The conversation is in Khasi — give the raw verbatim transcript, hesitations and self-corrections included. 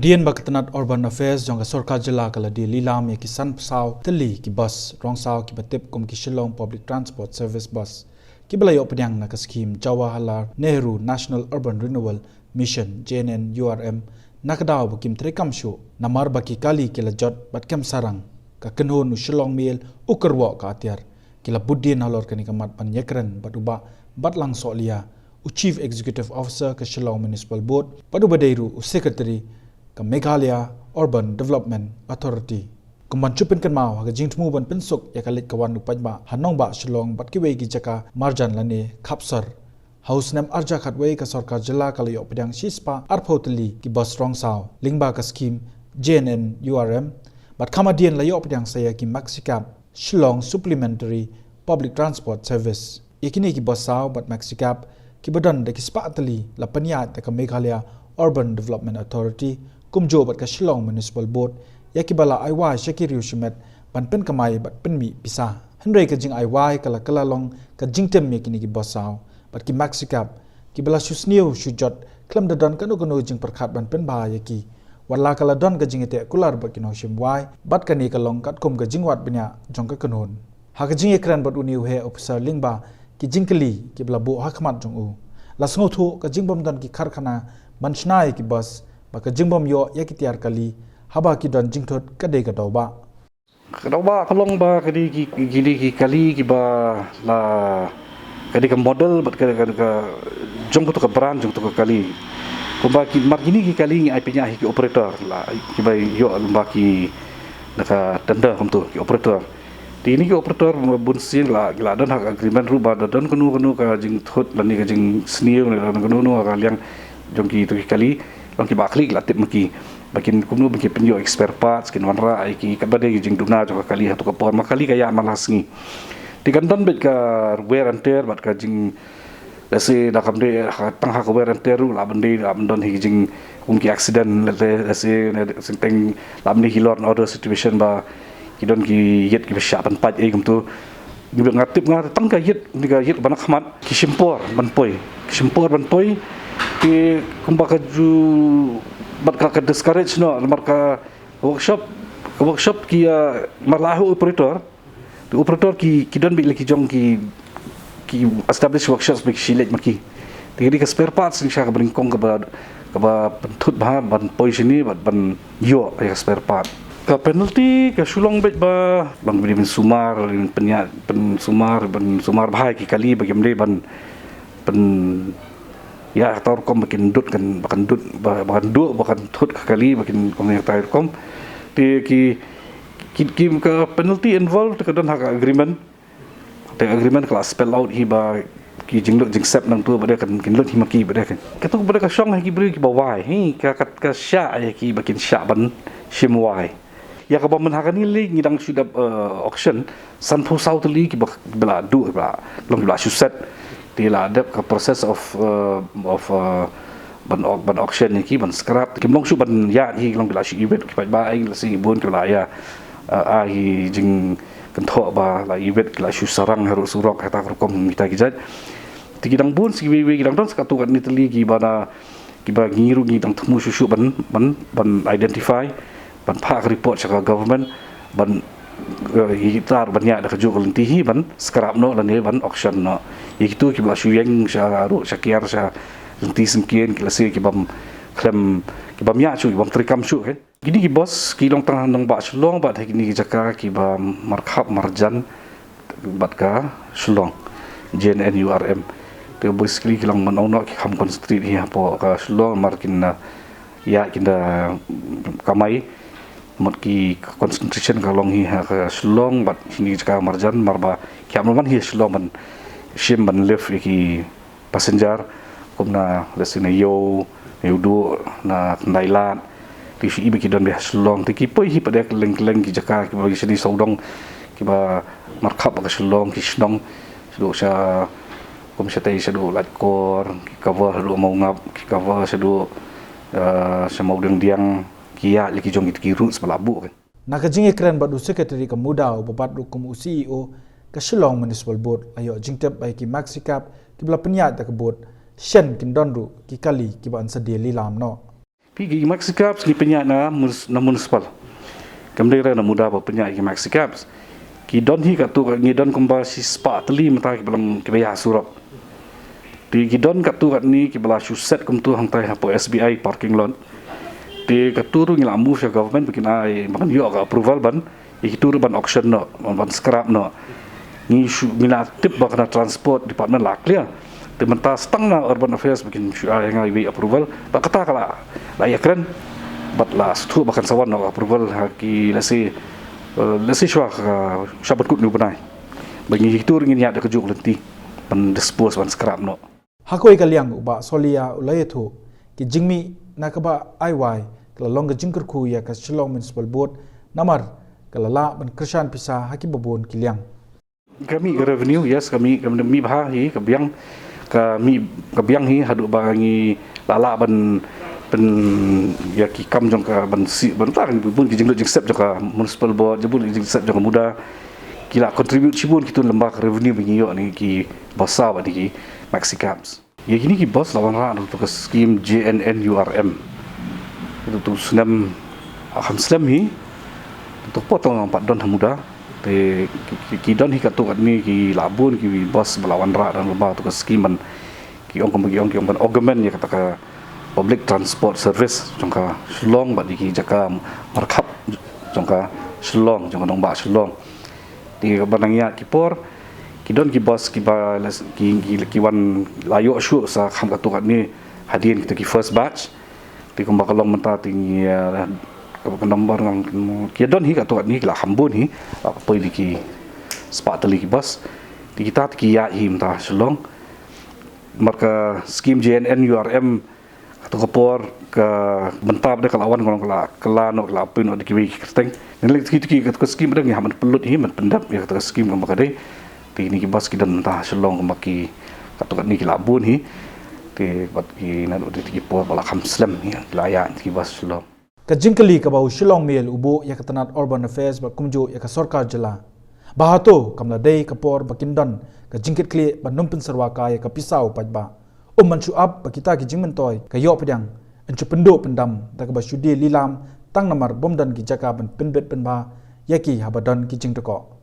Hadien ba ka tnat Urban Affairs jong ka sorkar jylla ka la die lilam ïa ki san phew saw tylli ki bus rong saw kiba tip kum ki Shillong Public Transport Service Bus, kiba la ïoh pdiang na ka skhim Jawaharlal Nehru National Urban Renewal Mission, J N N U R M, na ka daw ba kim treikam shuh, namar ba ki kali ki la jot bad kem sarang. Ka kynhun u Shillong Mail u kyrwoh ka atiar. Ki la bud dien halor kane ka mat ban ïakren bad u Bah Batlang Sohliya, u Chief Executive Officer ka Shillong Municipal Board, bad uba dei ruh u Secretary ka Meghalaya Urban Development Authority. Kum ban shu pynkynmaw, ha ka jingthmu ban pynsuk ïa ka leit ka wan u paidbah ha nongbah Shillong bad kiwei ki jaka marjan lane khapsor, ha u snem arhajar khatwei ka sorkar jylla ka la ïoh pdiang shispah arphew tylli ki bus rong saw lyngba ka skhim J N N U R M, bad kham hadien la ïoh pdiang sa ïa ki maxi cab, Shillong Supplementary Public Transport Service. Ïa kine ki bus saw bad maxi cab kiba don da ki spah tylli la pynïaid da ka Meghalaya Urban Development Authority kumjuh bad ka Shillong Municipal Board, ïa kiba la ai wai sha ki riew shimet ban pynkamai bad pynmih pisa. Hynrei ka jingai wai ka la kylla long ka jingtim ïa kine ki bus saw bad ki maxi cab, kiba la shu sniew shu jot khlem da don kano kano jingpyrkhat ban pynbha ïa ki. Wat la ka la don ka jingïateh kular bad ki nongshim wai, bad kane ka long katkum ka jingwad bniah jong ka kynhun. Ha ka jingïakren bad une u heh ophisar lyngba ki jingkylli kiba la buh ha khmat jong u, la sngewthuh ka jingbym don ki karkhana ban shna ïa ki bus, bad ka jingbym ïoh ïa ki tiar kali haba ki don jingthut ka dei ka daw ba. Ka daw ba ka long ba ka dei ki, ki dei ki kali kiba la, ka dei ka model bad ka, ka, ka jong kato ka brand jong kato ka kali. Kumba ki, mar kine ki kali ngi ai pynïaid ha ki operator la, kiba ïoh lyngba ki, na ka tender kumto, ki operator. Te kine ki operator bun sien la, la don ha ka agreement ruh ba da don kano kano ka jingthut lane ka jingsniew lane don kano kano ka liang jong kito ki kali, long kiba kali la tip ma ki. Ba kin kumno ba kin pynïoh spare parts, kin wanrah ïa ki, kaba dei ka jingduna jong ka kali ha kato ka por, ma kali ka ïaid man la sngi. Te kan don beit ka wear and tear bad ka jing, lehse da kam dei ha, tang ha ka wear and tear ruh lah ban dei, lah ban don hi ka jing, kum ki accident, lehse, lehse ne senteng lah ban dei hi law and order situation ba ki don ki ïit kiba shah ban pait ei kumto. Ngi, nga tip nga tang ka ïit, ngi ka ïit ba na khmat ki shim por ban poi. Ki shim por ban poi. Te kumba ka ju, bad ka, ka discourage noh namar ka workshop, ka workshop ki, ah, mar la hu operator. Te operator ki, ki don beit la ki jong ki, ki establish workshops ba ki shu leit ma ki. Te ka dei ka spare parts ngi sha kaba nyngkong kaba, kaba pynthut bha ban poi shane bad ban ïoh ïa ka spare part. Ka penalty ka shu long beit ba long ba dei ban sumar, ban pynïaid, ban sumar, ban sumar bha ïa ki kali ba kim dei ban pyn, ïa, kato rukom ba kin dut kan, ba kan dut, ba, ba kan duh, ba kan thut ka kali, ba kin, kum ïa kato rukom. Te ki, ki, ki, ka penalty involved ka don ha ka agreement. Te agreement ka la spell out hi ba ki jinglut jingsep nangto ba dei kan, kin lut hi ma ki ba dei kan. Kato ba dei ka shong ha ki briew kiba wai, hi, ka, ka, ka shah ïa ki ba kin shah ban shim wai. Ïa kaba mynta ha kane lei ngi dang shu dep, eh, auction, san phew saw tylli kiba, kiba la duh, kiba la, long kiba la shu set. Te la dep ka process of, eh, of, eh, ban au-, ban auction ïa ki, ban scrap. Kim long shuh ban ïaid hi, long kiba la shu ibit, kiba ba ai la shu bun kiba la ïa, eh, ai hi jingkynthoh ba la ibit, kiba la shu sarang haruh surok, ha kata ka rukom kita ki jait. Te ki dang bun sha kiwei kiwei, ki dang don sa katto katne tylli kiba na, kiba ngi ruh ngi dang thmu shuh shuh ban, ban, ban identify, ban phah ka report sha ka government, ban, eh, ïa tar ban ïaid da kajuh ka lynti hi ban scrap noh lane ban auction noh. Ïa kito kiba la shu ïeng sha ruh sha kiar sha lynti syngkien ki lehse kibym khlem, kibym ïaid shuh, kibym treikam shuh, eh. Kine ki bus ki long tang ha nongbah Shillong bad ha kine ki jaka kiba markhap marjan bad ka Shillong, J N N U R M. Te basically ki long man ong noh ki kham concentrate hi hapoh ka Shillong namar kin, uh, ïa kin da kamai. Mut ki concentration ka long hi ha ka Shillong bad kine ki jaka marjan namar ba ki ïam man hi Shillong ban shim ban lift ïa ki passenger, kum na, lehse na Ïew, na Ïewduh, na Khyndai Lad. Te shu i ba ki don beit ha Shillong, te ki poi hi pat de kylleng kylleng ki jaka kiba shane sawdong, kiba markhap ka Shillong, ki shnong, shaduh sha, kum shatei shaduh Laitkor, ki cover shaduh Mawngap, ki cover shaduh, eh, sha Mawdiangdiang, ki ïaid la ki jong ki, ki routes ba la buh kan. Na ka jingïakren bad u Secretary ka MUDA uba bat ruh kum u C E O ka Shillong Municipal Board, la ïoh jingtip ba ïa ki maxi cab kiba la pynïaid da ka board, shen kin don ruh ki kali kiba yn sa die lilam noh. Ki, ki maxi cabs ngi pynïaid na mus-, na municipal. Kam dei re na MUDA ba pynïaid ki maxi cabs. Ki don hi katto ka, ngi don kumba shispah tylli mynta kiba long kiba ïa surok. Te ki don katto katne kiba la shu set kumto hangtai hapoh S B I parking lot. Te katto ruh ngi la move sha government ba kin ai, ba kin ïoh ka approval ban ïa kito ruh ban auction noh, ban, ban scrap noh. Ngi shu, ngi la tip ba ka na transport department la clear. Te mynta sa tang na urban affairs ba kin shu ai ha nga iwei i approval. Ba kata ka la, la ïakren. Bad la sngewthuh ba kan sa wan noh approval ha ki, let's say, eh, let's say shuwa ka, shuwa ban kut une u bnai. Ba ngi, kito ruh ngin ïaid da kajuh ka lynti ban dispose, ban scrap noh. Ha kawei ka liang u Bah Solia u la ïathuh, ki jingmih na kaba ai wai ka la long ka jingkyrkhu ïa ka Shillong Municipal Board namar ka la lah ban kyrshan pisa ha kiba bun ki liang. Ka mih ka revenue, yes, ka mih, ka mih bha hi, ka biang, ka mih, ka biang hi haduh ba ngi la lah ban pyn, ïa ki kam jong ka ban siew, ban tang bun ki jinglut jingsep jong ka Municipal Board, bun ki jinglut jingsep jong ka MUDA. Ki la contribute shibun kito lyngba ka revenue ba ngi ïoh na ki bus bad na ki maxi cabs. Ïa kine ki bus la wanrah na kato ka skim J N N U R M. Kato ka snem, ah, kham slem hi. Kato ka por tang nga pat don ha MUDA. Te ki, ki, ki don hi katto katne, ki la bun ki bus ba la wanrah na lyngba kato ka skim ban, ki ong kumba ki ong, ki ong ban augment ïa kata ka public transport service jong ka Shillong bad ïa ki jaka markhap jong ka Shillong, jong ka nongbah Shillong. Te kaba nang ïaid ki por, ki don ki bus kiba la, ki, ki, ki wan la ïoh shuh sa kham katto katne hadien kita ki first batch. Te kumba ka long mynta te ngi, eh, ka, ka number ngan, ki don hi katto katne, ki la kham bun hi, la poi da ki spah tylli ki bus. Te kita te ki ïaid hi mynta Shillong. Namar ka skim J N N U R M, kato ka por ka bynta ba dei ka la wan, ka la, ka la noh, ka la poi noh da kiwei ki kyrteng. Ngi leh ki, ki, kato ka skim ba dei ngi hap ban pynlut hi, ban pyndep ïa kato ka skim kumba ka dei. Te kine ki bus ki don mynta ha Shillong kumba ki, kato katne ki la bun hi. Te bad ki naduh dei ki por ba la kham slem hi, la ïaid ki bus Shillong. Ka jingkylli kaba u Shillong Mail u buh ïa ka tnat Urban Affairs bad kumjuh ïa ka sorkar jylla, ba hato kam la dei ka por ba kin don ka jingkitkhlieh ban ym pynsyrwa kai ïa ka pisa u paidbah. Um ban shu ap ba kita ki jingmyntoi ka ïoh pdiang, yn shu pynduh pyndam da kaba shu die lilam tang namar bym don ki jaka ban pynbit pynbha ïa ki haba don ki jingtkoh.